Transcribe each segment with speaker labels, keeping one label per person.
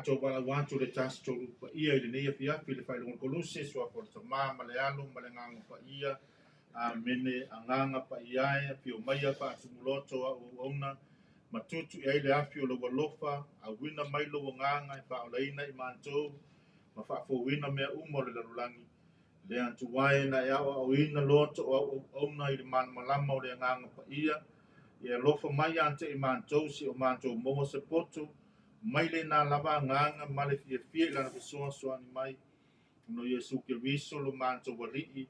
Speaker 1: Tatou valaau atu le Tasi Tolu Paia i lenei afiafi i le faailoga o le Koluse, Suafa o le Tama ma le Alo ma le Agaga Paia. Amene. Agaga Paia e, afio maia faatumuloto au auauna, ma tutu i ai le afi o lou alofa, auina mai lou agaga e faaolaina i matou, ma faafouina mea uma o le lalolagi. Le Atua e na e aoaoina loto o au auauna i le malamalama o le Agaga Paia, e alofa mai ia te i matou si o matou maua se poto, mai lena lava agaga ma le fiafia i lana fesoasoani mai. Ona o Iesu Keriso lo matou Alii.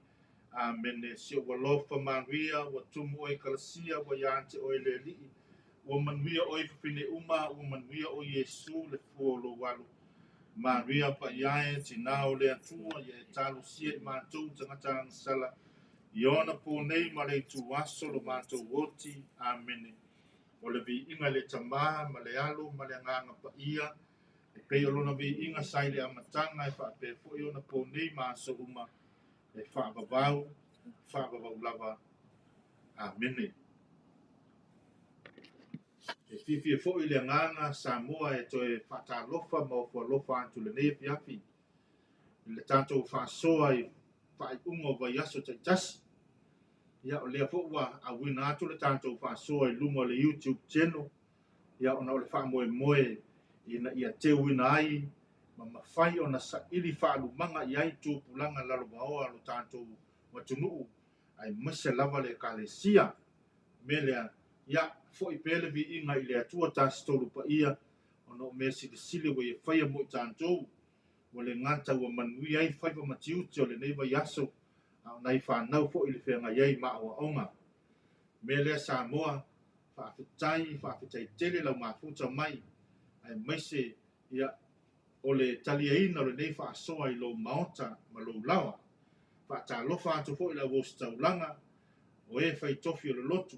Speaker 1: Amene. Si ou alofa Maria, ua tumu oe i kalasia, ua ia te oe le Alii. Ua manuia oe i fafine uma, ua manuia o Iesu le fua o lou alo. Maria Paia e, tina o le Atua, ia e talosia i matou tagata agasala, i ona po nei ma le ituaso lo matou oti. Amene. O le viiga i le Tamā ma le Alo ma le Agaga Paia, e pei o lona viiga sa i le amataga e faapea foi ona po nei ma aso uma, e faavavau, faavavau lava. Amene. E fiafia foi le agaga Samoa e toe faatalofa ma ofo alofa atu i lenei afiafi i le tatou faasoa i faaiuga o vaiaso taitasi. Ia, o lea foi ua auina atu le tatou faasoa i luga o le YouTube channel, ia ona o le faamoemoe ina ia teuina ai ma mafai ona saili faalumaga i ai tupulaga lalovaoa o lo tatou atunuu, aemaise lava le Ekalesia. Mea lea, ia, foi pea le viiga i le Atua Tasi Tolu Paia, ona o mea silisili ua ia faia mo i tatou, ua le gata ua manuia ai faiva ma tiute o lenei vaiaso, a o nai fanau foi i le feagai ai ma aoaoga. Mea lea Samoa, faafetai, faafetai tele lau mafuta mai, aemaise ia o le taliaina o lenei faasoa i lou maota ma lou laoa. Faatalofa atu foi i le auositaulaga o e fai tofi o le lotu,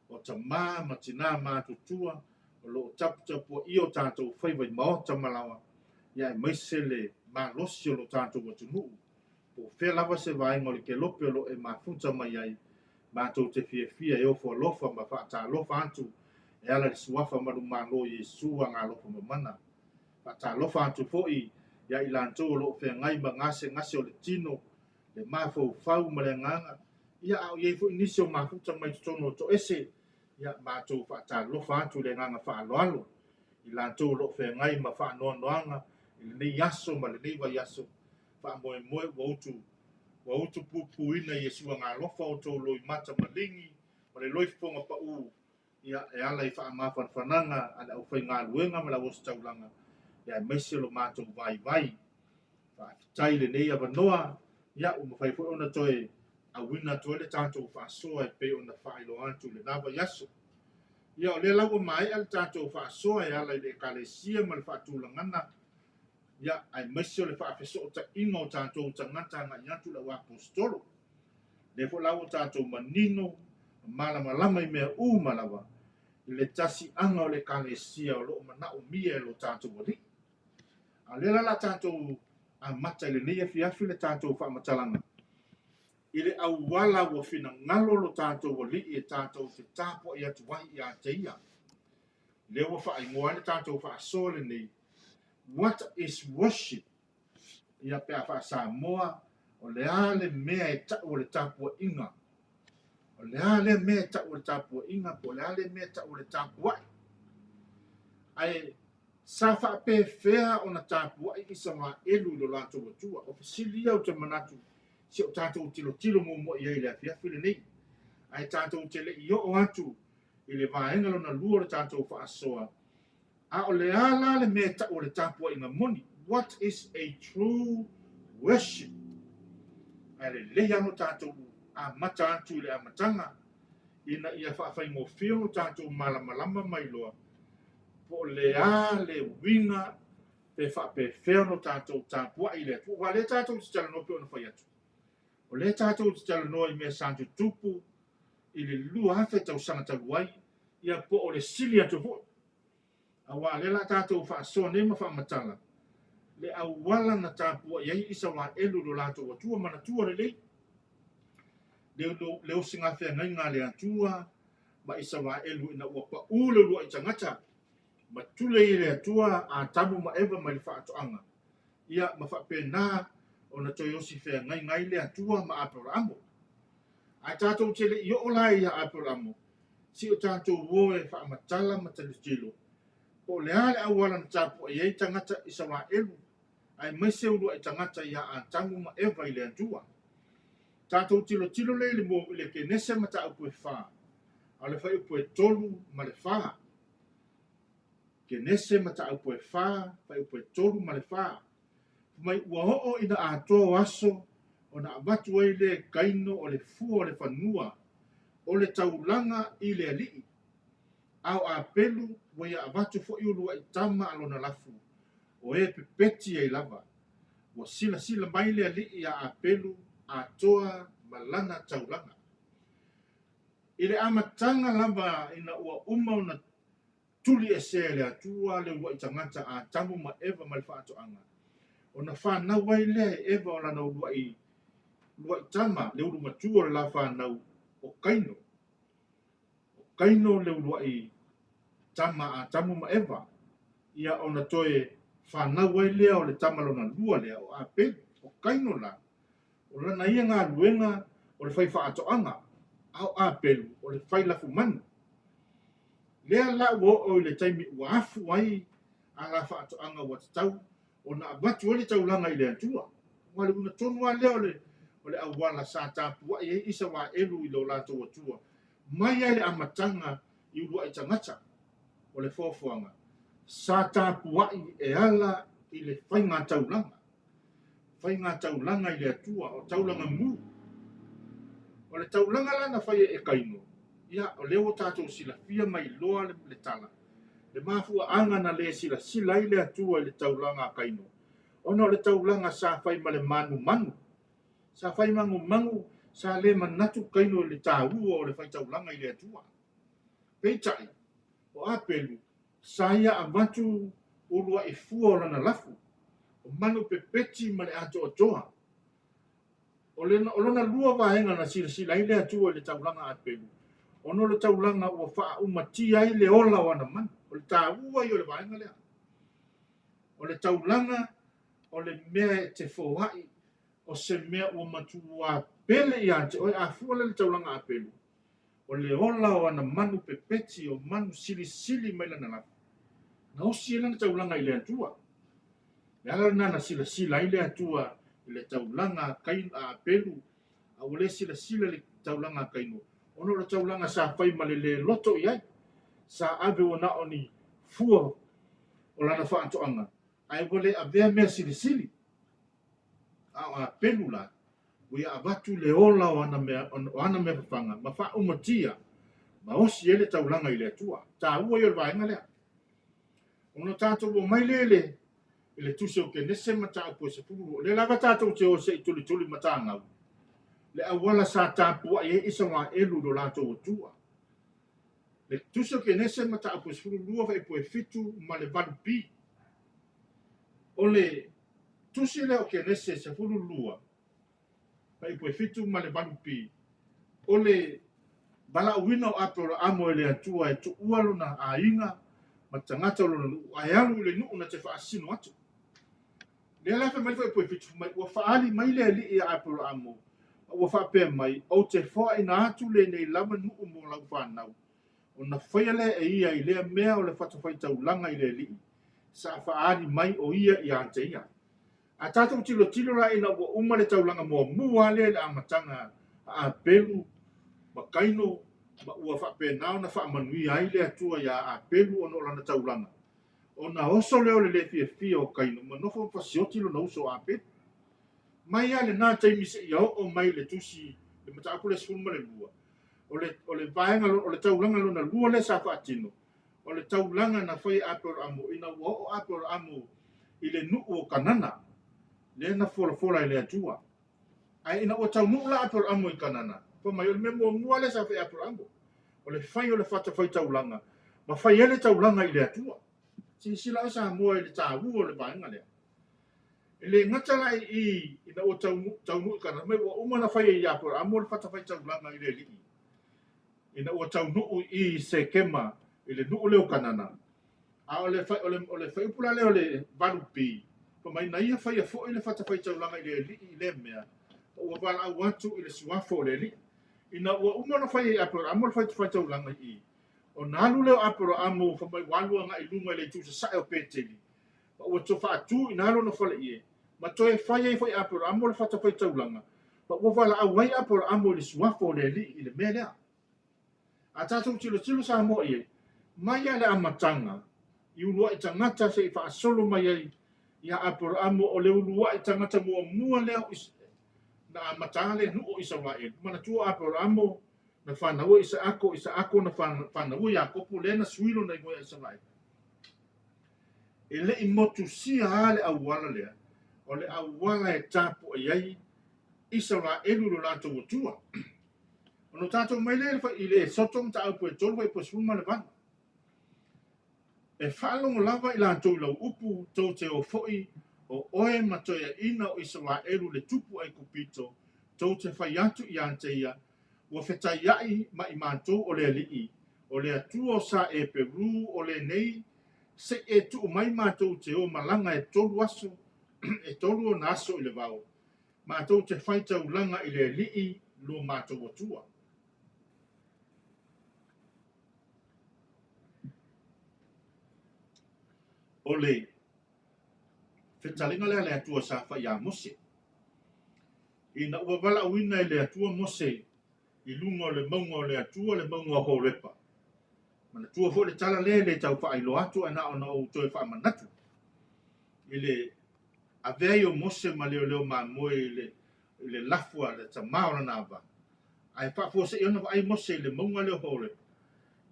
Speaker 1: o tamā ma tinā matutua o lo o taputapuaia o tatou faiva i maota ma laoa, ia aemaise le malosi o lo tatou atunuu. Po o fea lava se vaega o le kelope o lo o e mafuta mai ai, matou te fiafia e ofo alofa ma faatalofa atu e ala i le suafa manumalo o Iesu Agalofa Mamana. Faatalofa atu foi ia i latou o lo o feagai ma gasegase o le tino, le mafaufau ma le agaga, ia a o i ai foi nisi o mafuta mai totonu o toese, ia matou faatalofa atu i le agaga faaaloalo i latou o lo o feagai ma faanoanoaga i lenei aso ma lenei vaiaso. Faamoemoe ua utu pupuina i Iesu Agalofa o outou loimata maligi ma le loifofoga pau, ia e ala i faamafanafanaga a le aufaigaluega ma le auositaulaga, ia aemaise lo matou vaivai. Faafetai i lenei avanoa, ia ua mafai foi ona toe auina atu ai le tatou faasoa e pei ona faailoa atu i lena vaiaso. Ia o lea la ua maea le tatou faasoa e ala i le Ekalesia ma le faatulagaga, ia aemaise o le faafesootaiga o tatou tagata agai atu i le auaposeitolo. Lea foi la ua tatou manino ma malamalama i mea uma lava i le tasiaga o le Ekalesia o lo o manaomia e lo tatou Alii. A o lea la o le a tatou amata i lenei afiafi le tatou faamatalaga i le auala ua finagalo lo tatou Alii e tatou te tapuai atu ai ia te ia. Lea ua faaigoa ai le tatou faasoa lenei, What is worship? Ia pe a faa-Samoa, o le a le mea e tau o le tapuaiga? O le a lea mea e tau o le tapuaiga, po o le a lea mea e tau o le tapuai? Ae sa faapefea ona tapuai Isaraelu i lo latou Atua? O fesili ia ou te manatu si o tatou tilotilo muamua i ai i le afiafi lenei. Ae tatou te le i oo atu i le vaega lona lua o le tatou faasoa, a o le a la le mea e tau o le tapuaiga moni? What is a true worship? Ae lelei lava lo tatou amata atu i le amataga, ina ia faafaigofie lo tatou malamalama ma iloa po o le a le uiga pe faapefea lo tatou tapuai i le Atua. Aua o lea tatou te talanoa pei ona fai atu, o lea tatou te talanoa i mea sa tutupu i le 2000 tausaga talu ai, ia po o le sili atu foi. Aua o lea o le a tatou faasoa nei ma faamatala le auala na tapuai ai Isaraelu i lo latou Atua. Manatua lelei le osigafeagaiga a le Atua ma Isaraelu ina ua pau le uluai tagata Ma tule i le Atua Atamu ma Eva mai le faatoaga. Ia ma faapena ona toe osi feagaiga ai le Atua ma Aperamo. Ae tatou te le i oo la ia Aperamo, si o tatou o e faamatala ma tilotilo, po o le a le auala na tapuai ai tagata Isaraelu, aemaise uluai tagata ia Atamu ma Eva i le Atua. Tatou tilotilo lea i le Kenese mataupu e 4, a o le fuaiupu e 3 ma le 4. Kenese mataupu e 4, fuaiupu e 3 ma le 4. Mai ua oo ina atoa aso ona avatu ai le kaino o le fua o le fanua o le taulaga i le alii. A o Apelu ua ia avatu foi uluai tama a lona lafu, o e pepeti ai lava. Ua silasila mai le alii ia Apelu atoa ma lana taulaga. I le amataga lava ina ua uma ona tuli ese le Atua le uluai tagata Atamu ma Eva ma le faatoaga, ona fanau ai lea e Eva o lana uluai tama, le ulumatua o le la fanau, o Kaino. O Kaino le uluai tama Atamu ma Eva. Ia ona toe fanau ai lea o le tama lona lua lea o Apelu. O Kaino la, o lana ia galuega o le fai faatoaga, a o Apelu o le fai lafumanu. Lea la ua oo i le taimi ua afu ai a la faatoaga ua tatau ona avatu ai le taulaga i le Atua. Ua le uiga tonu lava lea o le auala sa tapuai ai Isaraelu i lo latou Atua mai ai le amataga i uluai tagata. O le foafoaga sa tapuai e ala i le faiga taulaga. Faiga taulaga i le Atua, o taulaga mu. O le taulaga la na faia e Kaino, ia o lea ua tatou silafia mai loa le tala. Le mafuaaga na le silasila ai le Atua i le taulaga a Kaino, ona o le taulaga sa fai ma le manumanu. Sa fai manumanu, sa le manatu Kaino i le taua o le faitaulaga i le Atua. Peitai, o Apelu, sa ia avatu uluai fua o lana lafu, o manu pepeti ma le atoatoa. O lona lua vaega na silasila ai le Atua i le taulaga a Apelu, ona o le taulaga ua faaumatia ai le ola o ana manu. O le taua ia o le vaega lea. O le taulaga o le mea e te foai, o se mea ua matua pele ia te oe, a fua le taulaga a Apelu, o le ola o ana manu pepeti, o manu silisili mai lana lafu, na osi ai lana taulaga i le Atua. Le ala lena na silasila ai le Atua i le taulaga a Apelu, a ua le silasila le taulaga a Kaino, ona o le taulaga sa fai ma le le loto i ai, sa ave ua na o ni fua o lana faatoaga, ae ua le avea mea silisili. A o Apelu la, ua ia avatu le ola o ana mea fafaga ma faaumatia, ma osi ai le taulaga i le Atua. Taua ia o le vaega lea. Ona tatou o mai lea i le tusi o Kenese mataupu e 12. O lea lava tatou te o se i tulituli matagau, le auala sa tapuai ai Isaraelu i lo latou Atua. Le tusi o Kenese mataupu e 12 fuaiupu e 7 ma le 8b. O le tusi lea o Kenese 12 fuaiupu e 7 ma le 8b, o le valaauina o Aperamo e le Atua e tuua lona aiga ma tagata o lona nuu, ae alu i le nuu na te faasino atu. Lea la fai mai le fuaiupu e 7 mai, ua faali mai le alii ia Aperamo, ua faapea mai, ou te foaina atu lenei lava nuu mo lau fanau, ona faia lea e ia i lea mea o le fatafaitaulaga i le alii, sa faali mai o ia ia te ia. A tatou tilotilo la ina ua uma le taulaga muamua lea i le amataga a Apelu ma Kaino, ma ua faapena ona faamanuia ai le Atua ia Apelu ona o lana taulaga, ona oso lea o le le fiafia o Kaino, ma nofo fasioti lona uso a Apelu. Mai lava lena taimi seia oo mai le tusi, le mataupu le 12, o le vaega o le taulaga lona lua lea sa faatino, o le taulaga na fai e Aperamo ina ua oo Aperamo i le nuu o Kanana, lea na folafola e le Atua. Ae ina ua taunuu la Aperamo i Kanana, fai mai o le mea muamua lea sa fai e Aperamo, o le fai o le fatafaitaulaga, ma fai ai le taulaga i le Atua. Silasila oe Samoa i le taua o le vaega lea. E le gata la i ina ua taunuu i Kanana, mai ua uma na fai e Aperamo le fatafaitaulaga i le alii, ina ua taunuu i Sekema i le nuu lea o Kanana, A o le, o le, o le fuaiupu la lea o le 8B, fai mai na ia faia foi le fatafaitaulaga i le Alii i lea mea, ma ua valaau atu i le suafa o le Alii. Ina ua uma ona fai e Aperamo le fatafaitaulaga i i, ona alu lea o Aperamo fai mai ua alu agai i luga i le itu sasae o Peteli, ma ua toe faatu i ina lona faleie, ma toe fai ai foi e Aperamo le fatafaitaulaga, ma ua valaau ai Aperamo i le suafa o le Alii i le mea lea. A tatou tilotilo Samoa i ai, mai lava i le amataga, i uluai tagata se i faasolo mai ai ia Aperamo, o le uluai tagata muamua lea na amata le nuu o Isaraelu. Manatua o Aperamo na fanau Isaako, Isaako na fanau Iakopo, lea na sui lona igoa ia Isaraelu. E le i motusia lava le auala lea, o le auala e tapuai ai Isaraelu i lo latou Atua. Ona tatou mai lea i le Soto mataupu e 3 fuaiupu 18. E faalogo lava i latou i lau upu, tou te o foi, o oe ma toeaiina o Isaraelu le tupu Aikupito, tou te fai atu ia te ia, ua fetaiai ma i matou o le Alii, o le Atua o sa Eperu o lenei, se i e tuu mai matou te o malaga e 3 aso, e 3 ona aso i le vao, matou te fai taulaga i le Alii lo matou Atua. O le fetalega lea a le Atua sa fai ia Mose. Ina ua valaauina e le Atua Mose i luga o le mauga o le Atua, le mauga o Horepa. Manatua foi le tala lea e le tau faailoa atu, ae na ona ou toe faamanatu. I le avea ai o Mose ma leoleo mamoe i le lafu a le tamā o lana ava, ae faafuasei ona vaai Mose i le mauga lea o Horepa,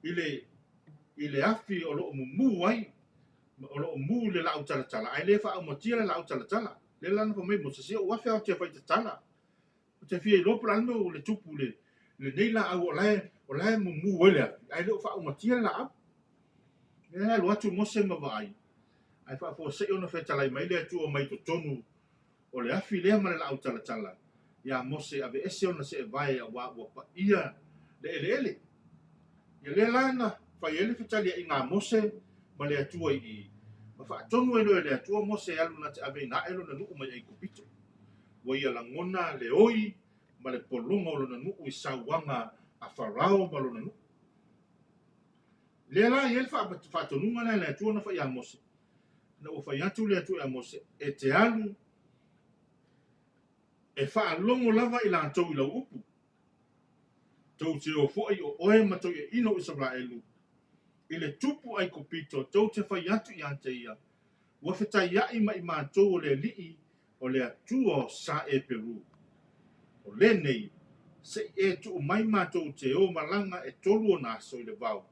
Speaker 1: i le afi o lo o mumu ai, o lo o mu i le laau talatala, ae le faaumatia le laau talatala. Le la na fai mai Mose, se ou afe au te fai tatala. O te fia iloa po o le a le mea o le tupu le lenei laau o la e mumu ai le afi, ae le o faaumatia le laau. Le alu atu Mose ma vaai, ae faafuasei ona fetalai mai le Atua mai totonu o le afi lea ma le laau talatala, ia Mose aveese ona seevae aua ua paia le eleele. Ia lea la na fai ai le fetaliaiga a Mose ma le Atua i i, ma faatonu ai loa e le Atua Mose e alu na te aveina ae lona nuu mai Aikupito. Ua ia lagona le oi ma le pologa o lona nuu i sauaga a Farao ma lona nuu. Lea la i ai le faatonuga lea a le Atua na fai ia Mose. Na ua fai atu le Atua ia Mose, e te alu e faalogo lava i latou i lau upu. Tou te o foi o oe ma toeaiina o Isaraelu i le tupu Aikupito, tou te fai atu ia te ia, ua fetaiai ma i matou o le Alii, o le Atua o sa Eperu. O lenei, se i e tuu mai matou te o malaga e 3 ona aso i le vao,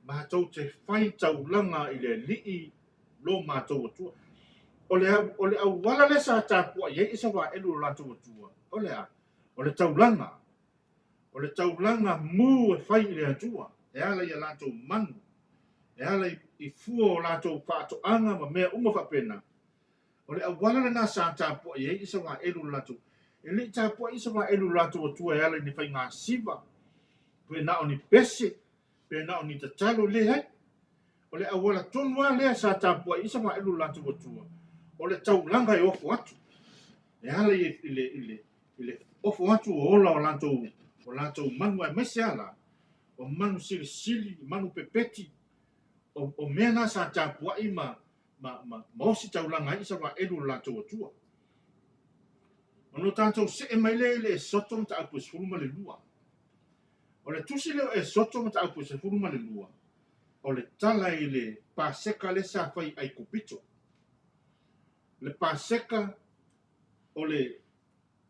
Speaker 1: matou te fai taulaga i le Alii lo matou Atua. O le auala lea sa tapuai ai Isaraelu lo latou Atua, o le a? O le taulaga. O le taulaga mu e fai i le Atua, e ala i a latou manu, e ala i fua o latou faatoaga ma mea uma faapena. O le auala lena sa tapuai ai Isaraelu lo latou. E le i tapuai Isaraelu lo latou Atua e ala i ni faiga siva, pe na o ni pese, pe na o ni tatalo, leai. O le auala tonu lava lea sa tapuai Isaraelu lo latou Atua, o le taulaga e ofo atu. E ala i le ofo atu o ola o latou manu, aemaise ala, o manu silisili, manu pepeti, o mea na sa tapuai ma osi taulaga ai Isaraelu lo latou Atua. Ona tatou see mai lea i le Soto mataupu 12. O le tusi lea o Esoto mataupu 12, o le tala i le Paseka lea sa fai Aikupito. Le Paseka o le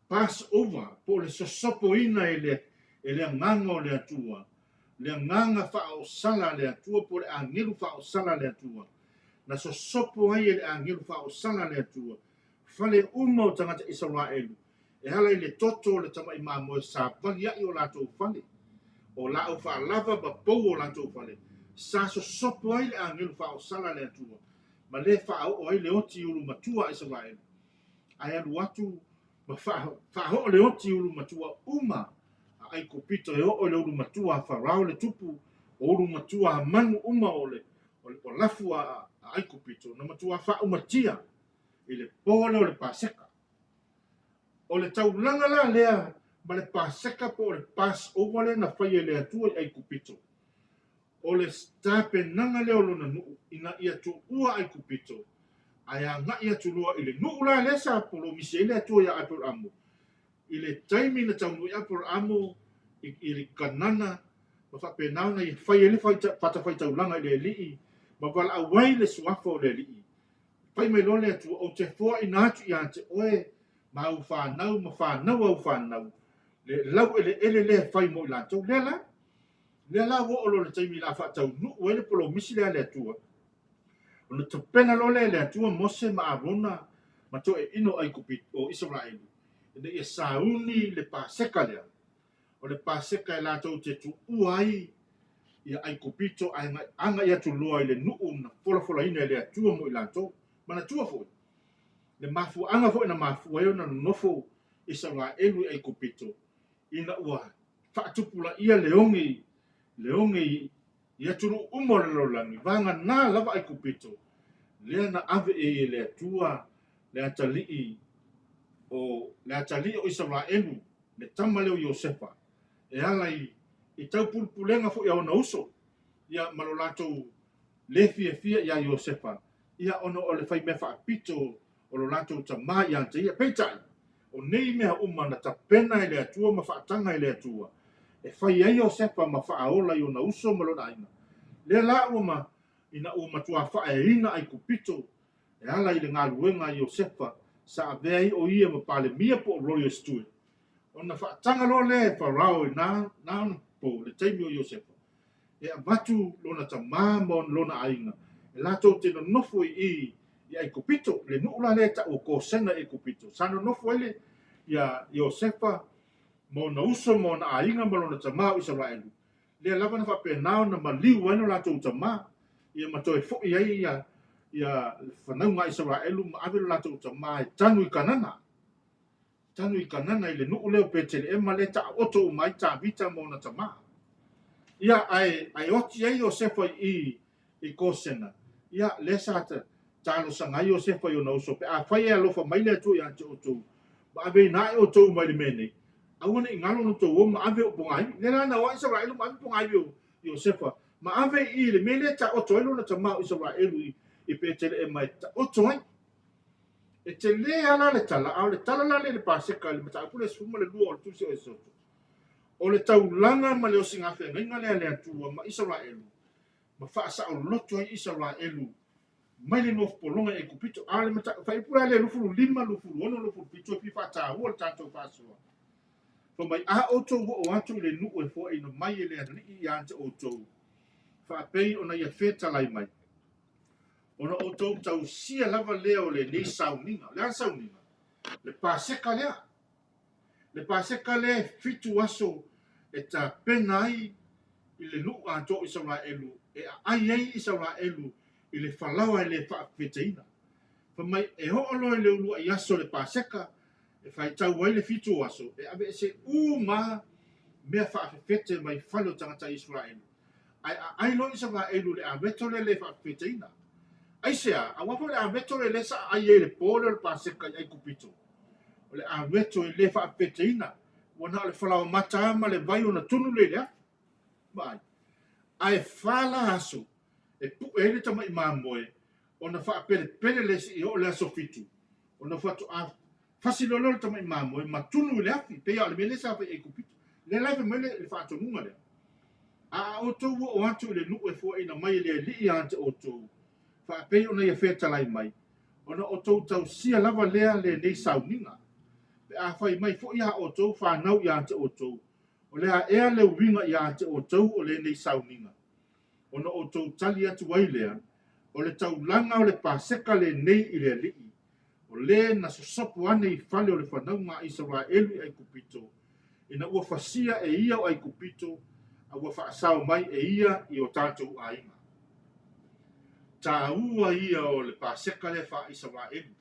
Speaker 1: Passover, po o le sosopoina e le agaga o le Atua, le agaga faaosala a le Atua, po o le agelu faaosala a le Atua. Na sosopo ai e le agelu faaosala a le Atua, fale uma o tagata Isaraelu, e ala i le toto o le tamai mamoe sa valiai o latou fale, o laau faalava ma pou o latou fale, sa sosopo ai le agelu faaosala a le Atua, ma le faaoo ai le oti ulu matua a Isaraelu. Ae alu atu ma faaoo le oti ulu matua uma a Aikupito e oo i le ulu matua a Farao le tupu, o ulu matua a manu uma o O le polafu a Aikupito na matuā faaumatia i le po lea o le Paseka. O le taulaga la lea ma le Paseka po o le Passover lea na faia e le Atua i Aikupito, o le tapenaga lea o lona nuu ina ia tuua Aikupito ae agai atu loa i le nuu la lea sa polomisi ai le Atua ia Aperamo i le taimi na taunuu ai Aperamo i le Kanana ma faapena ona ia fai ai le fatafaitaulaga i le Alii ma valaau ai le suafa o le Alii. Fai mai loa le Atua, ou te foaina atu ia te oe ma au fanau ma fanau au fanau, le laueleele lea e fai mo i latou. Lea la, lea la ua oo loa i le taimi o le a faataunuu ai le polomisi lea a le Atua, ona tapena loa lea e le Atua Mose ma Arona ma toeaiina o Aikupito, o Isaraelu, ina ia sauni le Paseka lea. O le Paseka e latou te tuua ai ia Aikupito ae agai atu loa i le nuu na folafolaina e le Atua mo i latou. Manatua foi, le mafuaaga foi na mafua ai ona nonofo Isaraelu i Aikupito, ina ua faatupulaia le oge, le oge i atunuu uma o le lalolagi, vagana lava Aikupito, lea na ave i ai e le Atua le atalii o le atalii o Isaraelu, le tama lea o Iosefa, e ala i taupulepulega foi a ona uso, ia ma lo latou le fiafia ia Iosefa, ia ona o le faimea faapito o lo latou tama ia te ia. Peitai, o nei mea uma na tapena e le Atua ma faataga e le Atua, e fai ai Iosefa ma faaola i ona uso ma lona aiga. Lea la ua ma, ina ua matua faaeaina Aikupito e ala i le galuega a Iosefa sa avea ai o ia ma Palemia po o Royal Steward, ona faataga loa lea e Farao i na ona po le taimi o Iosefa, e avatu lona tama ma lona aiga, e latou te nonofo i i Aikupito, le nuu la lea e tau o Kosena i Aikupito. Sa nonofo ai le ia Iosefa ma ona uso ma ona aiga ma lona tama o Isaraelu, lea lava na faapena ona maliu ai lo latou tama, ia ma toe foi ai ia le fanauga a Isaraelu ma ave lo latou tama e tanu i Kanana. Tanu i Kanana i le nuu lea o Peteleema lea taoto uma ai Tavita ma ona tama. Ia, ae oti ai Iosefa i Kosena, ia, lea sa talosaga ai Iosefa i ona uso, pe afai e alofa mai le Atua ia te outou, ma aveina ae outou mai le mea nei, aua ne i galo ona outou o ma ave ou pogaiwi. Lea la na o ai Isaraelu ma ave pogaiwi o Iosefa, ma ave i le mea lea taoto ai lona tama o Isaraelu i Peteleema e taoto ai. E tele lava le tala, a o le tala la lea i le Paseka i le mataupu lea 12 o le Tusi o Esoto, o le taulaga ma le osigafeagaiga lea a le Atua ma Isaraelu, ma faasaoloto ai Isaraelu mai le nofopologa i Aikupito. A o le fuaiupu la lea 25, 26, 27 e fia faataua le tatou faasoa. Fai mai, a outou oo atu i le nuu e foaina mai e le Alii ia te outou, faapei ona ia fetalai mai, ona outou tausia lava lea o lenei sauniga. O le a le sauniga? Le Paseka lea. Le Paseka lea e 7 aso e tapena ai i le nuu atoa o Isaraelu, e aai ai Isaraelu i le falaoa e le faafefeteina. Fai mai, e oo loa i le uluai aso o le Paseka, e faitau ai le 7 aso, e aveese uma mea faafefete mai fale o tagata Isaraelu. Ae aai loa Isaraelu le aveto lea le faafefeteina. Aisea, aua foi le aveto lea le sa aai ai le po lea o le Paseka i Aikupito. O le aveto e le faafefeteina, ua na o le falaoa mata ma le vai ona tunu le i le afi. Vaai. Ae 4 la aso e pue ai le tamai mamoe, ona faapelepele le seia oo le aso 7, ona faatoa fasi loa le tamai mamoe ma tunu i le afi, pei o le mea lea sa fai i Aikupito. Lea la fai mai le faatonuga lea. A outou oo atu i le nuu e foaina mai e le Alii ia te outou, faapei ona ia fetalai mai, ona outou tausia lava lea lenei sauniga. Pe a fai mai foi a outou fanau ia te outou, o le a ea le uiga ia te outou o lenei sauniga, ona outou tali atu ai lea, o le taulaga o le Paseka lenei i le Alii, o le na sosopo ane i fale o le fanauga a Isaraelu i Aikupito, ina ua fasia e ia o Aikupito, a ua faasao mai e ia i o tatou aiga. Taua ia o le Paseka lea faa-Isaraelu.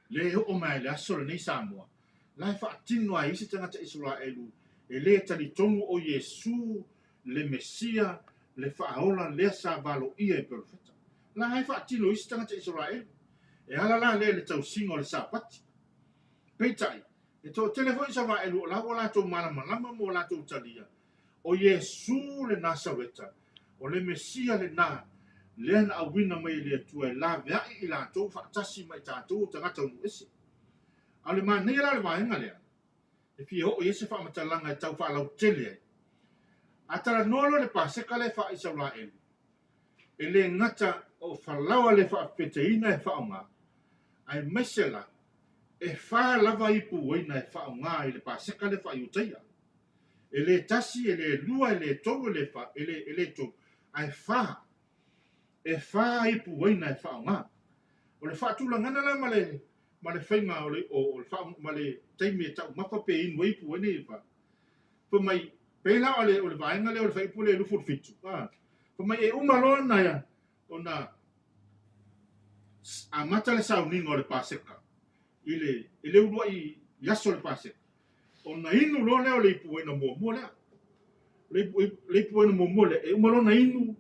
Speaker 1: Le oo mai le aso lenei Samoa, la e faatino ai isi tagata Isaraelu e le talitonu o Iesu le Mesia, Le Faaola lea sa valoia e Perofeta. La e faatino isi tagata Isaraelu. E ala la lea i le tausiga o le Sapati. Peitai, e toatele foi Isaraelu o la ua latou malamalama ma ua latou talia, o Iesu le Nasareta, o le Mesia lena, lea na auina mai e le Atua e laveai i latou faatasi ma i tatou o tagata o nuu ese. A o le manaia la o le vaega lea, e fia oo i ai se faamatalaga e tau faalautele ai. A talanoa loa i le Paseka lea e faa-Isaraelu, e le gata o falaoa le faafefeteina e faaaoga, aemaise la, e fa lava ipu uaina e faaaoga i le Paseka lea faa-Iutaia. E le tasi, e le lua, e le tolu, e le fa, e le, e le tolu, ae fa. E fa ipu uaina e faaaoga. O le faatulagaga la ma le ma le faiga o le, o, o le faa, ma le taimi e taumafa pe inu ai ipu uaina ia e fa. Fai mai, pei la o le, o le vaega lea o le fuaiupu lea e 27, a, fai mai e uma loa ona, ona amata le sauniga o le Paseka i le, i le uluai i aso o le Paseka, ona inu loa lea o le ipu uaina muamua lea. Le ipu, le ipu uaina muamua lea, e uma loa ona inu,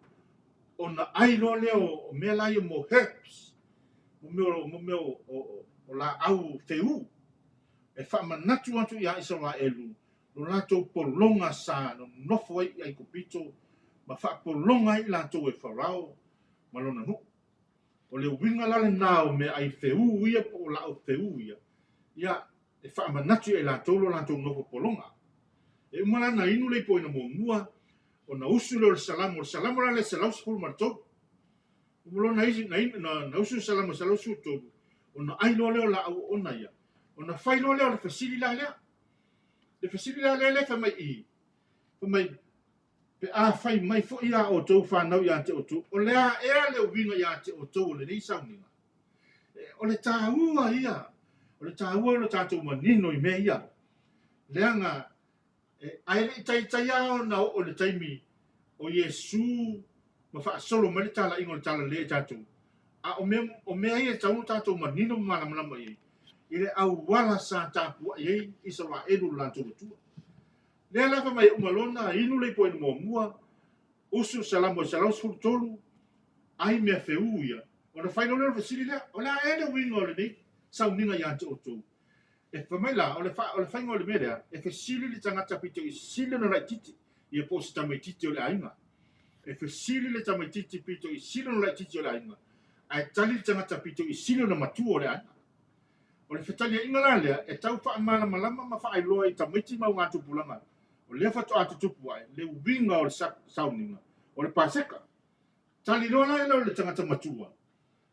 Speaker 1: ona ai loa lea o, o mea la ia mo herbs, mo mea, mo mea o, o, o laau feu, e faamanatu atu ia Isaraelu lo latou pologa sa nonofo ai i Aikupito ma faapologa ai i latou e Farao ma lona nuu. O le uiga la lena o meaai feu ia po o laau feu ia, ia e faamanatu ia i latou lo latou nofo pologa. E uma la ona inu le ipu aina muamua, ona usu lea o le Salamo, o le Salamo la lea e 113. Uma loa na, na usu le Salamo 113, ona ai loa lea o laau oona ia, ona fai loa lea o le fesili la lea. Le fesili la lea lea fai mai i, fai mai, pe a fai mai foi a outou fanau ia te outou, o le a ea le uiga ia te outou o lenei sauniga? O le taua ia, o le taua o le tatou manino i mea ia. Leaga, ae le i taitai lava ona oo i le taimi o Iesu ma faasolo mai le talaiga o le talalelei ia tatou. A o mea, o mea ia e tatau ona tatou manino ma malamalama i ai, i le auala sa tapuai ai Isaraelu lo latou Atua. Lea la fai mai e uma loa ona inu le ipu aina muamua, usu le Salamo e 113, ai mea feu ia, ona fai loa lea o le fesili lea, o le a ea le uiga o lenei sauniga ia te outou? E fai mai la, o le, fa, o le faiga o le mea lea, e fesili le tagata pito i sili ona laitiiti, ia po o se tamaitiiti o le aiga. E fesili le tamaitiiti pito i sili ona laitiiti o le aiga, ae tali le tagata pito i sili ona matua o le aiga. O le fetaliaiga la lea, e tau faamalamalama ma faailoa i tamaiti ma augatupulaga o lea faatoa tutupu ae le uiga o le sauniga o le Paseka. Tali loa la le tagata matua,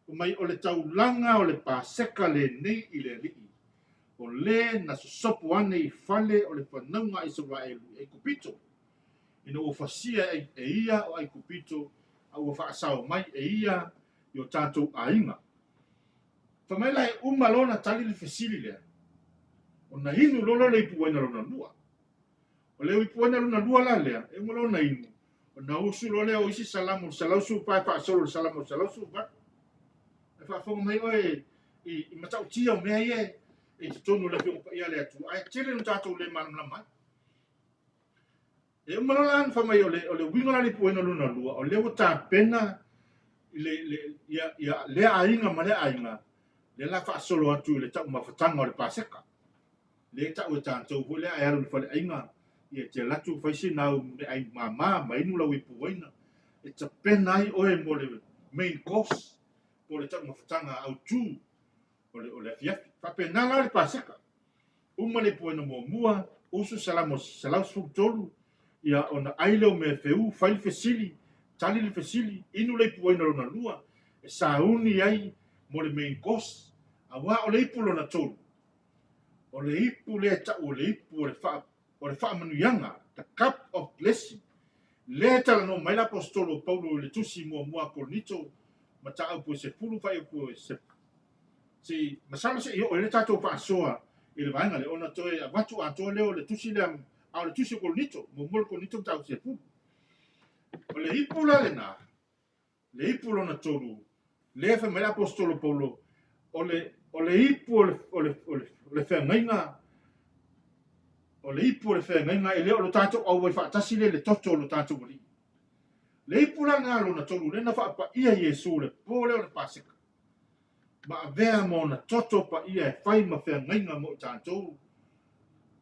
Speaker 1: fai mai o le taulaga o le Paseka lenei i le Alii, o le na sosopo ane i fale o le fanauga a Isaraelu i Aikupito, ina ua fasia e ia o Aikupito, a ua faasao mai e ia i o tatou aiga. Fai mai la e uma loa ona tali le fesili lea, ona inu loa lea o le ipu uaina lona lua. O le ipu uaina lona lua la lea, e uma loa ona inu, ona usu loa lea o isi Salamo 114 e faasolo i le Salamo 118. E faafofoga mai oe i, i matautia o mea ia e i totonu o le Afioga Paia a le Atua, ae tele no tatou le malamalama ai. E uma loa la ona fai mai o le, o le uiga la le ipu uaina lona lua, o lea ua tapena le, le, ia, ia, lea aiga ma lea aiga, lea la faasolo atu i le taumafataga o le Paseka. Lea e tau e tatou foi lea e alu i le faleaiga, ia e te alu atu fai sina au meaai mama ma inu lau ipu uaina, e tapena ai oe mo le main course, po o le taumafataga autu o le, o le afiafi. Faapena la le Paseka. Uma le ipu uaina muamua, usu Salamo 113, ia ona ai lea o mea feu, fai le fesili, tali le fesili, inu le ipu uaina lona lua, e sauni ai mo le main course, aua o le ipu lona tolu, o le ipu lea e tau o le ipu o le, faa, o le faamanuiaga, the cup of blessing. Lea e talanoa mai le aposetolo o Paulo i le tusi muamua a Korinito, mataupu e 10 fuaiupu e se masalo se i oo ai le tatou faasoa i le vaega lea, ona toe avatu atoa lea o le tusi lea, a o le tusi o Korinito, muamua le Korinito mataupu 10. O le ipu la lena, le ipu lona tolu, lea fai mai le aposetolo Paulo, o le, o le ipu o le, o le, o le, o le feagaiga, o le ipu o le feagaiga, e le o lo tatou auai faatasi lea i le toto o lo tatou Alii. Le ipu la lena lona tolu lea na faapaia Iesu le po lea o le Paseka, ma avea ma ona toto paia e fai ma feagaiga mo i tatou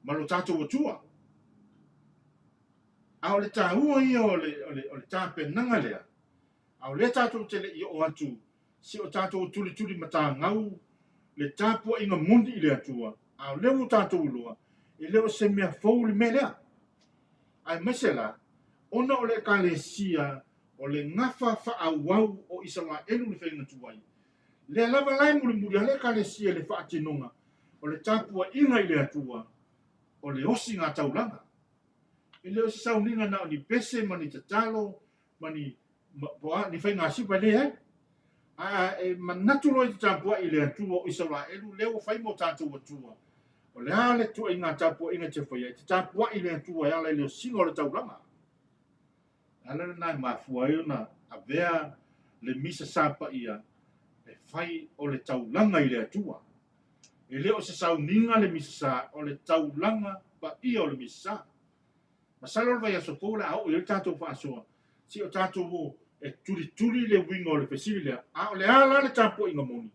Speaker 1: ma lo tatou Atua. A o le taua ia o le tapenaga lea, a o lea tatou te le i oo atu si o tatou tulituli matagau le tapuaiga moni i le Atua, a o lea ua tatou iloa, e le o se mea fou le mea lea. Aemaise la, ona o le Ekalesia o le gafa faaauau o Isaraelu le faiga tuai, lea lava la e mulimuli lava le Ekalesia i le faatinoga o le tapuaiga i le Atua, o le osiga taulaga. E le o se sauniga na o ni pese ma ni tatalo ma ni, ma, ni faigasiva, e leai. A e manatu loa i te tapuai i le Atua o Isaraelu, lea ua fai mo tatou Atua. O le a le tuaiga tapuaiga e te faia, e te tapuai i le Atua e ala i le osiga o le taulaga. Le ala lena e mafua ai ona avea le misa sa paia e fai o le taulaga i le Atua. E le o se sauniga le misa sa, o le taulaga paia o le misa sa. Masalo le vaiaso fou o le a oo i ai le tatou faasoa, se o tatou o e tulituli le uiga o le fesili lea, a o le a la le tapuaiga moni?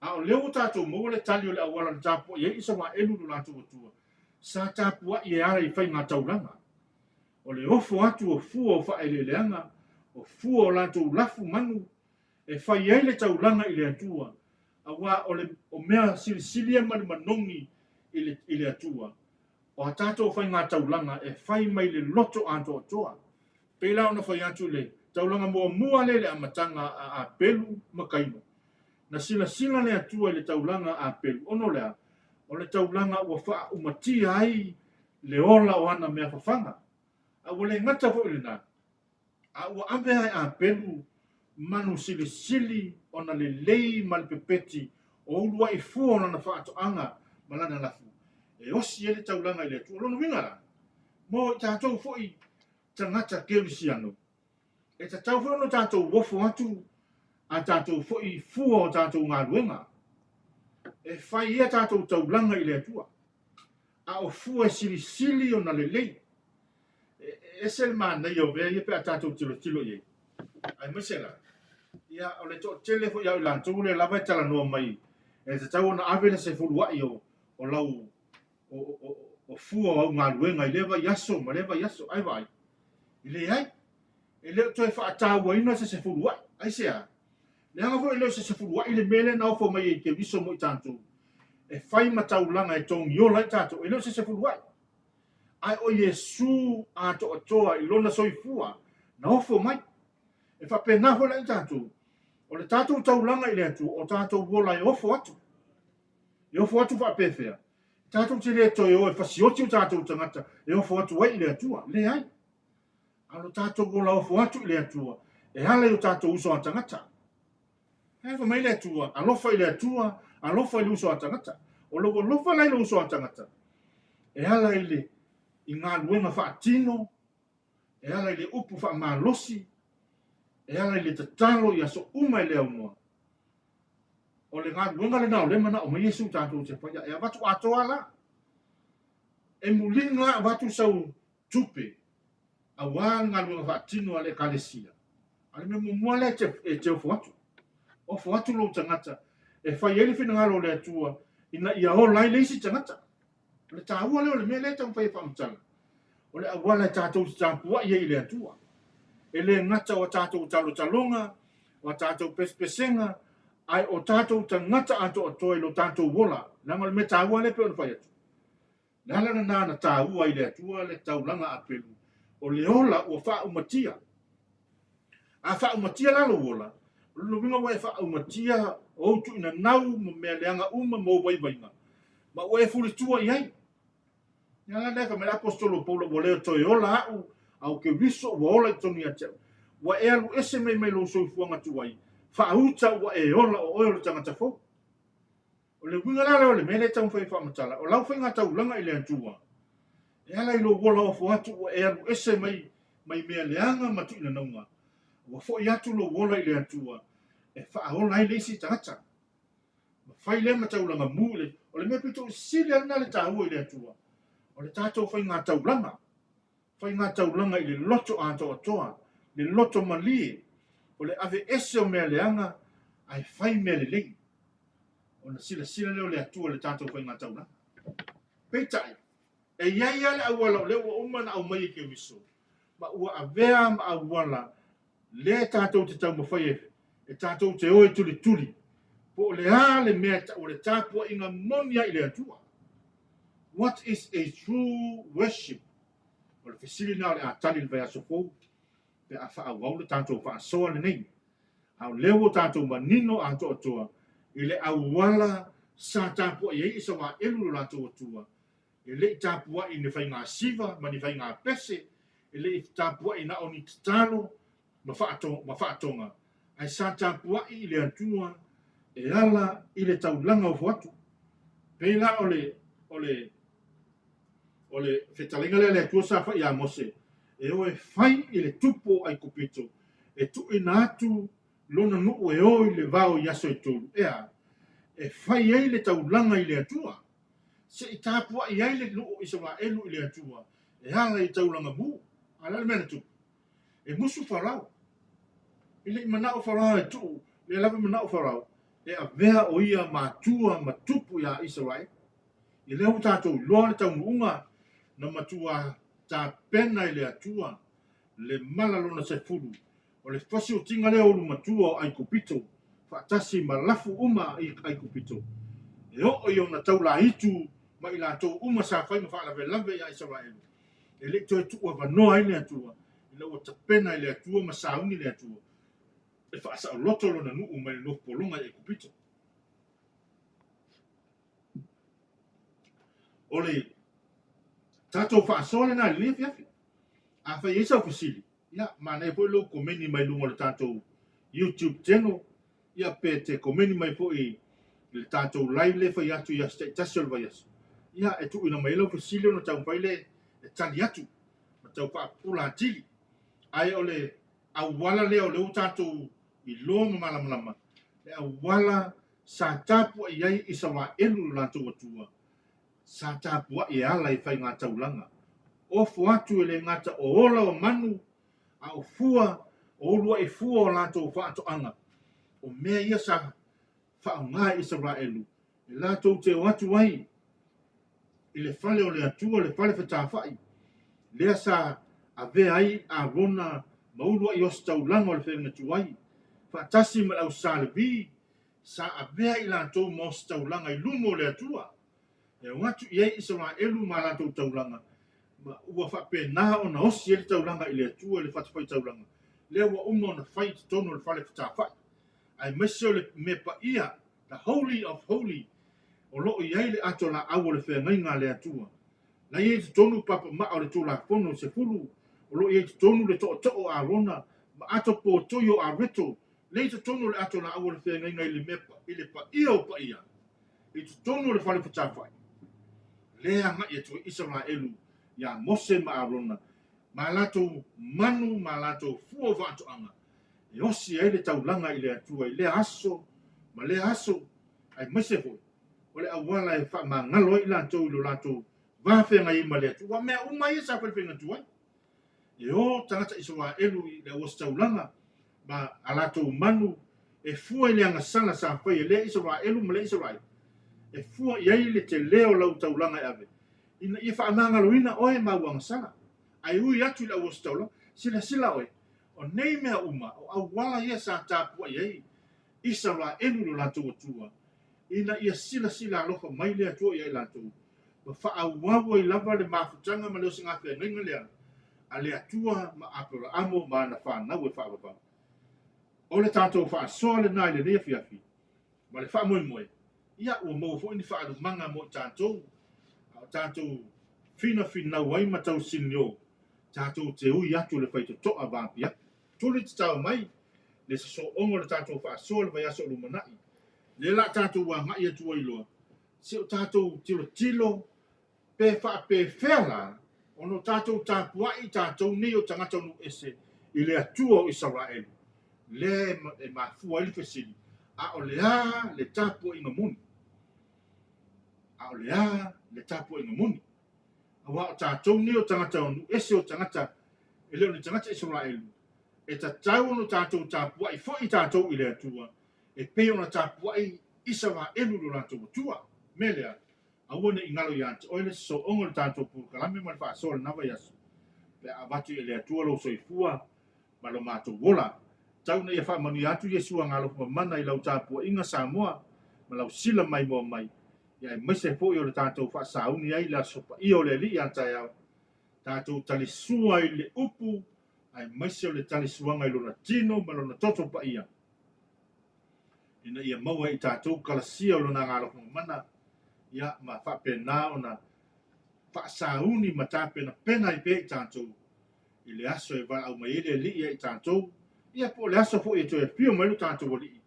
Speaker 1: A o lea ua tatou maua le tali o le auala na tapuai ai Isaraelu i lo latou Atua, sa tapuai e ala i faigataulaga. O le ofo atu o fua o faaeleeleaga, o fua o latou lafu manu, e fai ai le taulaga i le Atua, aua o le o mea silisili ia ma le manogi i le Atua, o a tatou faigataulaga e fai mai le loto atoatoa. Pei la ona fai atu i le taulaga muamua lea i le amataga a Apelu ma Kaino. Na silasila le Atua i le taulaga a Apelu, ona o le a? O le taulaga ua faaumatia ai le ola o ana mea fafaga. A ua le gata foi i lena, a ua ave lava e Apelu manu silisili ona lelei ma le pepeti o uluai fua o lana faatoaga ma lana lafu, e osi ai le taulaga i le Atua. O lona uiga la, mo i tatou foi tagata kerisiano, e tatau foi ona tatou ofo atu a tatou foi fua o tatou galuega, e fai ia tatou taulaga i le Atua, a o fua e silisili ona lelei. E ese le manaia o mea ia pe a tatou tilotilo i ai. Aemaise la, ia, o le toatele foi ia i latou lea lava e talanoa mai, e tatau ona ave le sefuluai o lau o fua o au galuega i lea vaiaso ma lea vaiaso. Ai vaai, e leai, e le o toe faatauaina se sefuluai. Aisea? Leaga foi e le o se sefuluai le mea lea na ofo mai ai Keriso mo i tatou, e fai ma taulaga e togiola ai tatou, e le o se sefuluai. Ae o Iesu atoatoa i lona soifua na ofo mai. E faapena foi la i tatou, o le tatou taulaga i le Atua, o tatou ola e ofo atu. E ofo atu faapefea? Tatou te le toe o e fasioti o tatou tagata e ofo atu ai i le Atua. Leai. A o lo tatou ola ofo atu i le Atua, e ala i o tatou uso a tagata. E fai mai le Atua, alofa i le Atua, alofa i le uso a tagata. O lou alofa la i le uso a tagata, e ala i le i galuega faatino, e ala i le upu faamalosi, e ala i le tatalo i aso uma e le aunoa. O le galuega lena o lea e manao mai Iesu tatou te faia, e avatu atoa la. E muliga avatu sau tupe aua le galuega faatino a le Ekalesia. A o le mea muamua lea e te ofo atu. Ofo atu lou tagata e fai ai le finagalo o le Atua ina ia ola ai le isi tagata. O le taua lea o le mea lea e taumafai e faamatala. O le auala e tatou te tapuai ai i le Atua. E le gata o a tatou talotaloga, o a tatou pesepesega, ae o tatou tagata atoatoa i lo tatou ola. Leaga o le mea taua lea e pei ona fai atu. Le ala lena na taua ai le Atua le taulaga apelu, o le ola ua faaumatia. A faaumatia la lou ola, o lona uiga ua e faaumatia ou tuuinanau ma mea leaga uma ma ou vaivaiga, ma ua e fulitua i ai. Le ala lea fai mai le aposetolo o Paulo, ua le toe ola au, a o Keriso ua ola i totonu ia te au. Ua e alu ese mai mai lou soifuaga tuai, faauta ua e ola o oe o le tagata fou. O le uiga la lea o le mea lea e taumafai e faamatala, o lau faiga taulaga i le Atua, e ala i lou ola ofo atu ua e alu ese mai mai mea leaga ma tuuinanauga, ua foi atu lou ola i le Atua e faaola ai le isi tagata. Ma fai lea ma taulaga mu i le, o le mea pito sili lava lena le taua i le Atua, o le tatou faiga taulaga. Faiga taulaga i le loto atoatoa, le loto malie, o le aveese o mea leaga ae fai mea lelei. Ona silasila lea o le Atua i le tatou faiga taulaga. Peitai, e i ai lava le auala o lea ua uma ona aumai e Keriso, ma ua avea ma auala lea tatou te taumafai e tatou te o e tulituli, po o le a le mea e tau o le tapuaiga moni ai i le Atua. What is a true worship? O le fesili lena o le a tali i le vaiaso fou pe a faaauau le tatou faasoa lenei. A o lea ua tatou manino atoatoa i le auala sa tapuai ai Isaraelu i lo latou Atua, e le i tapuai i ni faiga siva ma ni faiga pese, e le i tapuai na o ni tatalo ma faatoga, ae sa tapuai i le Atua e ala i le taulaga ofo atu. Pei la o le fetalaiga lea a le Atua sa fai ia Mose, e o e fai i le tupu o Aikupito, e tuuina atu lona nuu e o i le vao i aso e 3, e a? E fai ai le taulaga i le Atua, se i tapuai ai le nuu o Isaraelu i le Atua, e ala i taulaga mu. A o le a le mea na tupu? E musu Farao. E le i manao Farao e tuu, lea lava e manao Farao, e avea o ia matua ma tupu ia Isaraelu. I lea ua tatou iloa le taunuuga na matua tapena i le Atua le mala lona 10, o le fasiutiga lea o ulumatua o Aikupito, faatasi ma lafu uma i Aikupito, e oo i ona taulaitu ma i latou uma sa fai ma faalavelave ia Isaraelu, e le i toe tuuavanoa ai le Atua, ina ua tapena i le Atua ma sauni le Atua, e faasaoloto lona nuu mai le nofopologa i Aikupito. O le tatou faasoa lena i lenei afiafi. Afai e i ai sau fesili, ia, manaia foi lou komeni mai luga o le tatou YouTube channel, ia pe te komeni mai foi i le tatou live lea e fai atu i aso taitasi o le vaiaso. Ia, e tuuina mai ai lau fesili ona taumafai lea e tali atu ma tau faapupula atili. Ae o le auala lea o lea ua tatou iloa ma malamalama, le auala sa tapuai ai Isaraelu i lo latou Atua, sa tapuai e ala i faiga taulaga. Ofo atu e le gata o ola o manu, a o fua, o uluai fua o latou faatoaga. O mea ia sa faaaoga e Isaraelu, e latou te o atu ai i le fale o le Atua, le fale fetafai, lea sa avea ai Arona ma uluai ositaulaga o le feagaiga tuai, faatasi ma le au Sa Levi, sa avea i latou ma ositaulaga i luma o le Atua, e o atu i ai Isaraelu ma latou taulaga, ma ua faapena ona osi ai le taulaga i le Atua i le fatafaitaulaga, lea ua uma ona fai i totonu o le fale fetafai, aemaise o le mea paia, the holy of holy, o lo o i ai le ato laau o le feagaiga a le Atua. Na i ai i totonu papamaa o le Tulafono 10, o lo o i ai i totonu le tootoo o Arona ma ato potoi o Areto, lea i totonu o le ato laau o le feagaiga i le mea i le paia o paia, i totonu o le fale fetafai, lea agai atu ai Isaraelu ia Mose ma Arona, ma latou manu ma latou fua o faatoaga, e osi ai le taulaga i le Atua i lea aso ma lea aso, aemaise foi o le auala e faamagalo ai i latou i lo latou va feagai ai ma le Atua. Ua mea uma ia sa faifaiga tuai. E o tagata Isaraelu i le auositaulaga ma a latou manu e fua i le agasala sa fai e lea Isaraelu ma lea Isaraelu, e fua i ai le tele o lau taulaga e ave, ina ia faamagaloina oe ma au agasala. Ae ui atu i le auositaulaga, silasila oe, o nei mea uma, o auala ia sa tapuai ai Isaraelu i lo latou Atua, ina ia silasila alofa mai le Atua ia i latou, ma faaauau ai lava le mafutaga ma le osigafeagaiga lea a le Atua ma Aperaamo ma ana fanau e faavavau. O le tatou faasoa lena i lenei afiafi, ma le faamoemoe, ia ua maua foi ni faalumaga mo i tatou, a o tatou finafinau ai ma tausinio, tatou te ui atu le faitotoa vaapiapi. Tuli tatao mai le sosooga o le tatou faasoa i le vaiaso o lumanai, lea la tatou agai atu ai loa, se o tatou tilotilo pe faapefea la ona o tatou tapuai i tatou nei o tagata o nuu ese i le Atua o Isaraelu, lea e mafua ai le fesili, a o le a le tapuaiga moni? A o le a le tapuaiga moni? Aua o tatou nei o tagata o nuu ese o tagata e le o ni tagata Isaraelu, E tatau ona tatou tapuai foi tatou i le Atua, e pei ona tapuai Isaraelu i lo latou Atua. O le mea lea, aua ne i galo ia te oe le sosooga o le tatou polokalame ma le faasoa o lena vaiaso, pe a avatu e le Atua lou soifua ma lo matou ola. Tau ina ia faamanuia atu Iesu Agaalofa Mamana i lau tapuaiga Samoa ma lau sila maimoa mai, ia aemaise foi o le tatou faasauni ai i le Aso Paia o le Alii a taeao, tatou talisua i le upu aemaise o le talisuaga i lona tino ma lona toto paia, ina ia maua e i tatou kalasia o lona Agaalofa Mamana, ia ma faapena ona faasauni ma tapenapena ai pea i tatou i le aso e valaau mai ai le Alii ia i tatou, ia po o le aso foi e toe afio mai lo tatou Alii,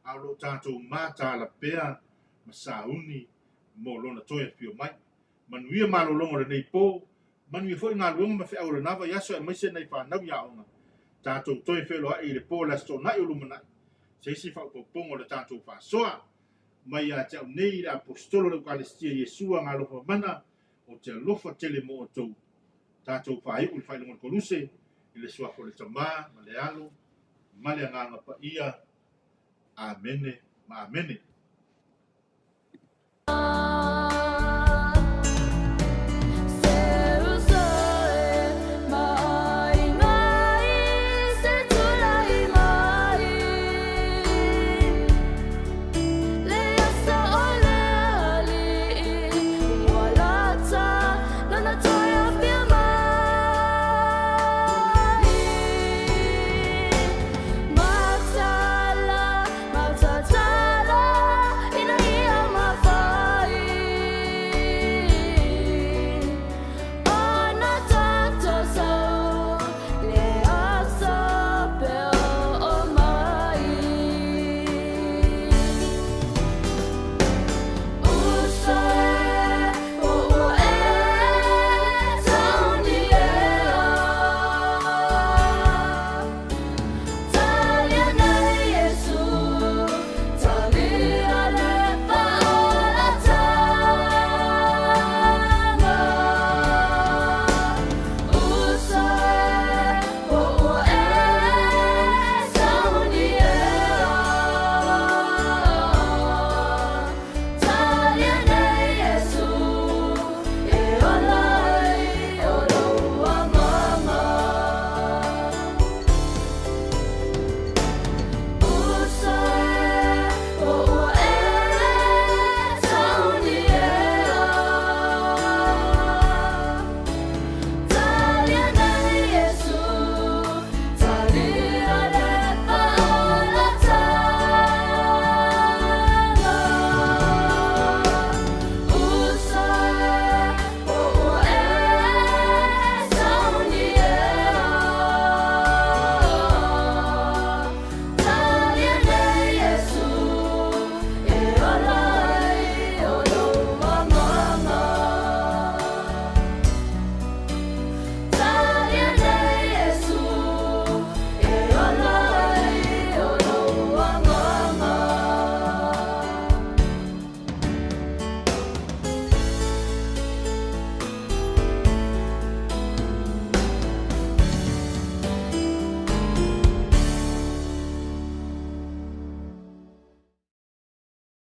Speaker 1: a o lo o tatou mataala pea ma sauni mo lona toe afio mai. Manuia malologa o lenei po, manuia foi galuega ma feau o lena vaiaso aemaise nai fanau i aoga. Tatou toe feiloai i le po o le Aso Toonai o lumanai, se isi faaopoopoga o le tatou faasoa. Mai ia te au nei le Aposetolo o le Eukalesitia Iesu Agaalofa Mamana, ou te alofa tele mo outou. Tatou faaiu i le faailoga o le Koluse, i le suafa o le Tama ma le Alo ma le Agaga Paia. Amene ma Amene.